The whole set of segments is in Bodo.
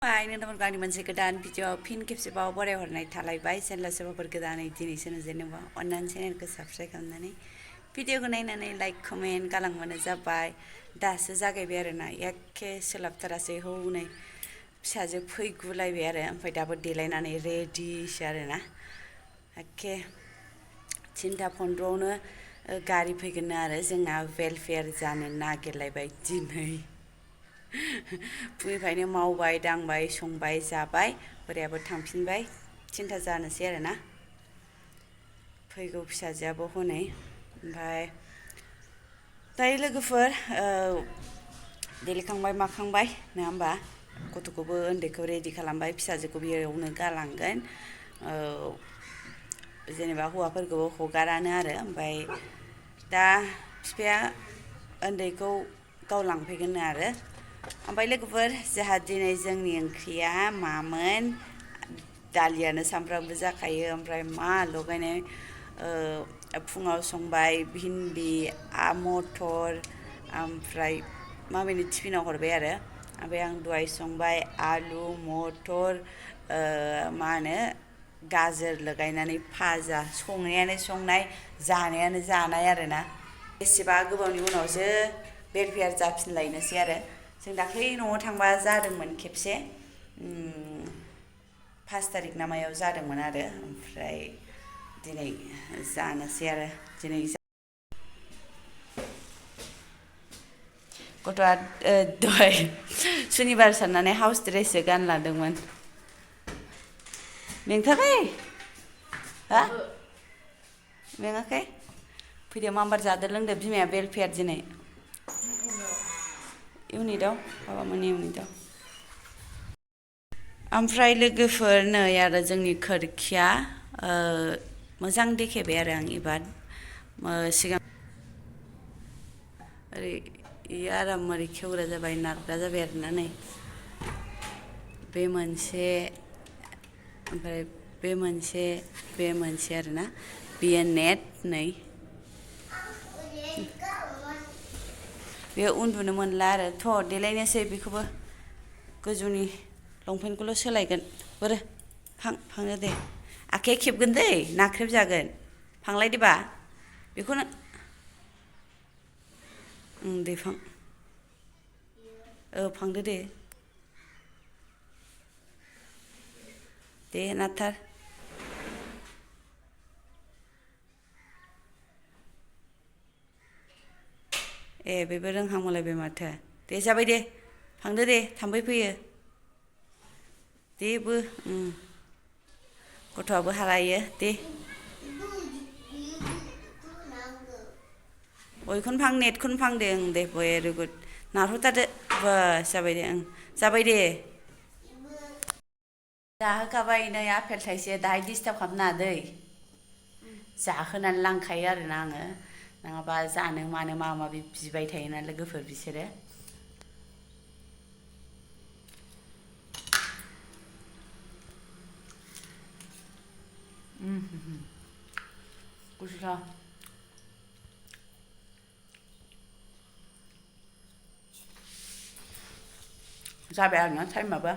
नोंथांमोनखौ आंनि मोनसे गोदान भिडिअ फिन खेबसेबाव बरायहरनाय थालायबाय चेनेला सोरबाफोर गोदानै दिनैसो नुजेनोबा अननानै चेनेलखौ साबस्क्राइब खालामनानै भिडिअखौ नायनानै लाइक कमेन्ट गालांबानो जाबाय दासो जागायबाय आरोना एखे सोलाबथारासै हौनै फिसाजो फैगुलायबाय आरो ओमफ्राय दाबो देलायनानै रेडिसो आरोना एखे 3:15 गारि फैगोननो आरो जोंना वेलफेयार जानो नागिरलायबाय दिनै फुंनिफ्रायनो मावबाय दांबाय संबाय जाबाय बोरायाबो थांफिनबाय 3 जानोसै आरोना फैगौ फिसाजोआबो हनै ओमफ्राय दायो लोगोफोर देलायखांबाय माखांबाय नङा होमबा गथ'खौबो उन्दैखौ रेडि खालामबाय फिसाजोखौ बेयावनो गालांगोन जेनेबा हौवाफोरखौबो हगारानो आरो ओमफ्राय दा बिफाया उन्दैखौ गाव लांफैगोन आरो ओमफ्राय लोगोफोर जोंहा दिनै जोंनि ओंख्रिया मामोन दालियानो सामफ्रामबो जाखायो ओमफ्राय मा लगायनाय फुङाव संबाय भिन्दि मटर ओमफ्राय मामिनो टिफिनाव हरबाय आरो ओमफ्राय आं दहाय संबाय आलु मटर मा होनो गाजर लगायनानै फाजा संनायानो संनाय जानायानो जानाय आरोना बेसेबा गोबावनि उनावसो वेलफेयार जाफिनलायनोसै आरो जों दाख्लै न'आव थांबा जादोंमोन खेबसे 5 तारिख ना मायाव जादोंमोन आरो ओमफ्राय दिनै जानोसै आरो दिनै गथ'आ दहाय सुनिबार साननानै हाउस ड्रेससो गानलांदोंमोन मेंथाराखै हा मेङाखै फैदो माम्बार जादो लोंदो बिमाया वेलफेयार दिनै इउनिटआव बाबामोननि इउनिटआव ओमफ्राय लोगोफोर नै आरो जोंनि खोरखिया मोजां देखेबाय आरो आं एबार सिगां ओरै आराम ओरै खेवग्रा जाबाय नारग्रा जाबाय आरोना नै बे मोनसे ओमफ्राय बे मोनसे आरोना बेयो नेट नै बेयो उन्दुनो मोनला आरो थ' देलायनोसै बेखौबो गोजौनि लंपेन्टखौल' सोलायगोन बोरो फांनो दे आखाइया खेबगोन दै नाख्रेबजागोन फांलायदोबा बेखौनो दे फां फांदो दे नारथार बेबो रोंहांलायबाय माथो दे जाबाय दे फांदो दे थाम्फै फैयो देबो गथ'आबो हालायो दे बयखौनो फां नेटखौनो फांदे दे भेरि गुड नारहरथारदो बास जाबाय दे जाबाय दे जाहोखाबाय नै आपेल थाइसे दाहाय डिस्टार्ब खालामनाङा दै जाहोनानै लांखायो आरोना आङो नङाबा जानो मानो माबा माबि बिबाय थायोना लोगोफोर बिसोरो गुसुथार जाबाय आरोना टाइमाबो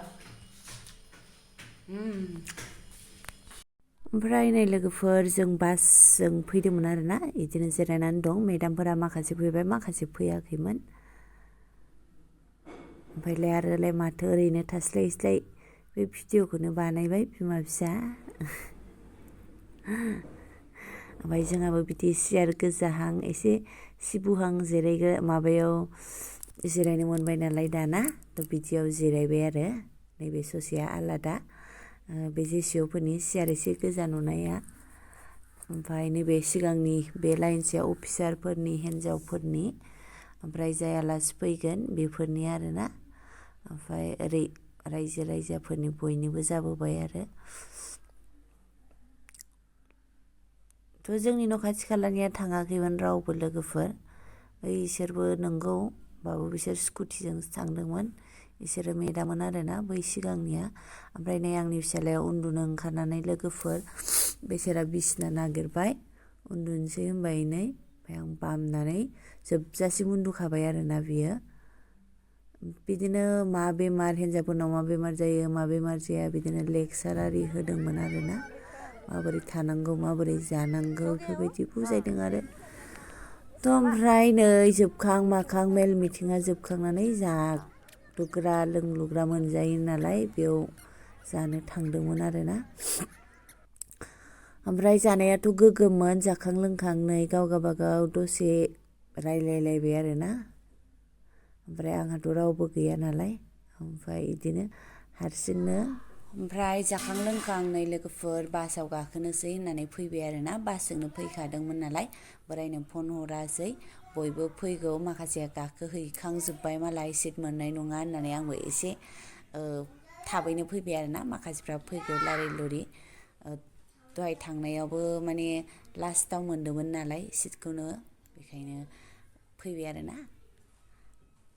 ओमफ्राय नै लोगोफोर जों बासजों फैदोंमोन आरोना बिदिनो जिरायनानै दं मेडामफोरा माखासे फैबाय माखासे फैयाखैमोन ओमफ्रायलाय आरोलाय माथो ओरैनो थास्लाय स्लाय बे भिडिअखौनो बानायबाय बिमा फिसा ओमफ्राय जोंहाबो बिदि सियार गोजाहां एसे सिबुहां जिरायग्रा माबायाव जिरायनो मोनबाय नालाय दाना थ' बिदियाव जिरायबाय आरो नैबे ससेया आलादा बे जेसिअफोरनि सियार एसे गोजा नुनाया ओमफ्राय नैबे सिगांनि बे लाइनसेया अफिसारफोरनि हिन्जावफोरनि ओमफ्राय जाय आलासि फैगोन बेफोरनि आरोना ओमफ्राय ओरै रायजो राजाफोरनि बयनिबो जाबोबाय आरो थ' जोंनि न' खाथि खालानिया थाङाखैमोन रावबो लोगोफोर इसोरबो नंगौ होमबाबो बिसोर स्कुटिजोंसो थांदोंमोन इसोरो मेदामोन आरोना बै सिगांनिया ओमफ्राय नै आंनि फिसालाया उन्दुनो ओंखारनानै लोगोफोर बेसेरा बिसिना नागिरबाय उन्दुनोसै होनबाय नै ओमफ्राय आं बामनानै जोबजासिम उन्दुखाबाय आरोना बियो बिदिनो मा बेमार हिन्जावफोरनाव मा बेमार जायो मा बेमार जाया बिदिनो लेक्सार आरि होदोंमोन आरोना माबोरै थानांगौ माबोरै जानांगौ बेफोरबायदि बुजायदों आरो थ' ओमफ्राय नै जोबखां माखां मेल मिटिङा जोबखांनानै जालुग्रा लोंलुग्रा मोनजायो नालाय बेयाव जानो थांदोंमोन आरोना ओमफ्राय जानायाथ' गोगोममोन जाखां लोंखां नै गाव गाबागाव दसे रायलायलायबाय आरोना ओमफ्राय आंहाथ' रावबो गैया नालाय ओमफ्राय बिदिनो हारसिंनो ओमफ्राय जाखां लोंखां नै लोगोफोर बासाव गाखोनोसै होननानै फैबाय आरोना बासजोंनो फैखादोंमोन नालाय बोरायनो फन हरासै बयबो फैगौ माखासेया गाखोहैखांजोब्बाय मालाय सिट मोननाय नङा होननानै आंबो एसे थाबैनो फैबाय आरोना माखासेफ्रा फैगौ लारि लुरि दहाय थांनायावबो माने लास्टाव मोन्दोंमोन नालाय सिटखौनो बेखायनो फैबाय आरोना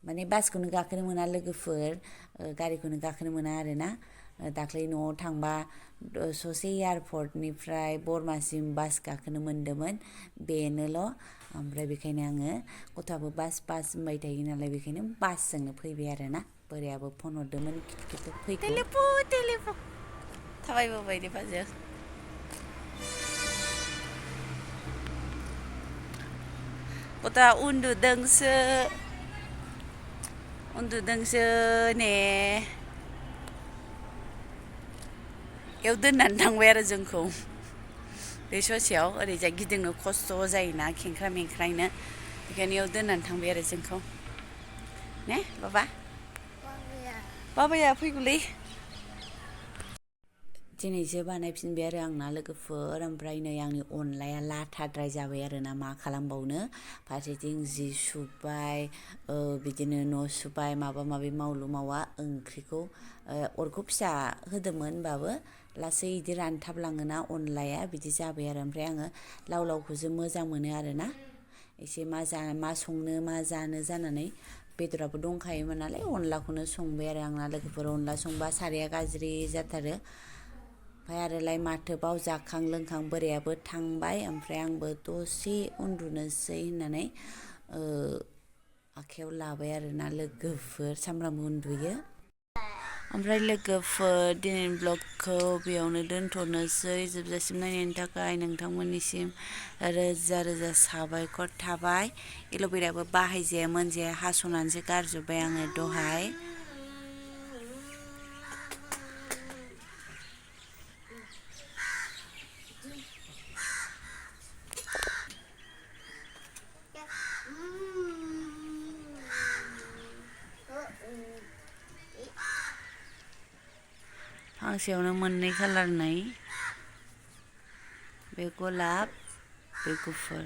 माने बासखौनो गाखोनो मोना लोगोफोर गारिखौनो गाखोनो मोना आरोना दाख्लै न'आव थांबा ससे एयारपर्टनिफ्राय बरमासिम बास गाखोनो मोन्दोंमोन बेनोल' ओमफ्राय बेखायनो आङो गथ'आबो बास होनबाय थायो नालाय बेखायनो बासजोंनो फैबाय आरोना बोरायाबो फन हरदोंमोन खिथु फैगौ टेलिफन थाबायबोबाय दे बाजै गथ'आ उन्दुदोंसो ने बेयाव दोननानै थांबाय आरो जोंखौ बे ससेयाव ओरैजाय गिदिंनो खस्थ' जायोना खेंख्रा मेंख्रायनो बेखायनो बेयाव दोननानै थांबाय आरो जोंखौ ने बाबाया फैगौलै दिनैसो बानायफिनबाय आरो आंना लोगोफोर ओमफ्राय नै आंनि अनलाया लाथाद्राय जाबाय आरोना मा खालामबावनो फारसेथिं जि सुबाय बिदिनो न' सुबाय माबा माबि मावलु मावा ओंख्रिखौ अरखौ फिसा होदोंमोन होनबाबो लासै बिदि रानथाबलाङोना अनलाया बिदि जाबाय आरो ओमफ्राय आङो लाव लावखौसो मोजां मोनो आरोना एसे मा संनो मा जानो जानानै बेदराबो दंखायोमोन नालाय अनलाखौनो संबाय आरो आंना लोगोफोर अनला संबा साराया गाज्रि जाथारो ओमफ्राय आरोलाय माथोबाव जाखां लोंखां बोरायाबो थांबाय ओमफ्राय आंबो दसे उन्दुनोसै होननानै आखाइयाव लाबाय आरोना लोगोफोर सामफ्रामबो उन्दुयो ओमफ्राय लोगोफोर दिनैनि ब्लगखौ बेयावनो दोनथ'नोसै जोबजासिम नायनायनि थाखाय नोंथांमोननिसिम रोजा रोजा साबायखर थाबाय एल'बेराबो बाहायजायामोन जे हास'नानैसो गारजोब्बाय आङो दहाय फांसेयावनो मोननै खालारनै बे गलाब बे गुफुर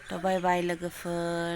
थ' बाय बाय लोगोफोर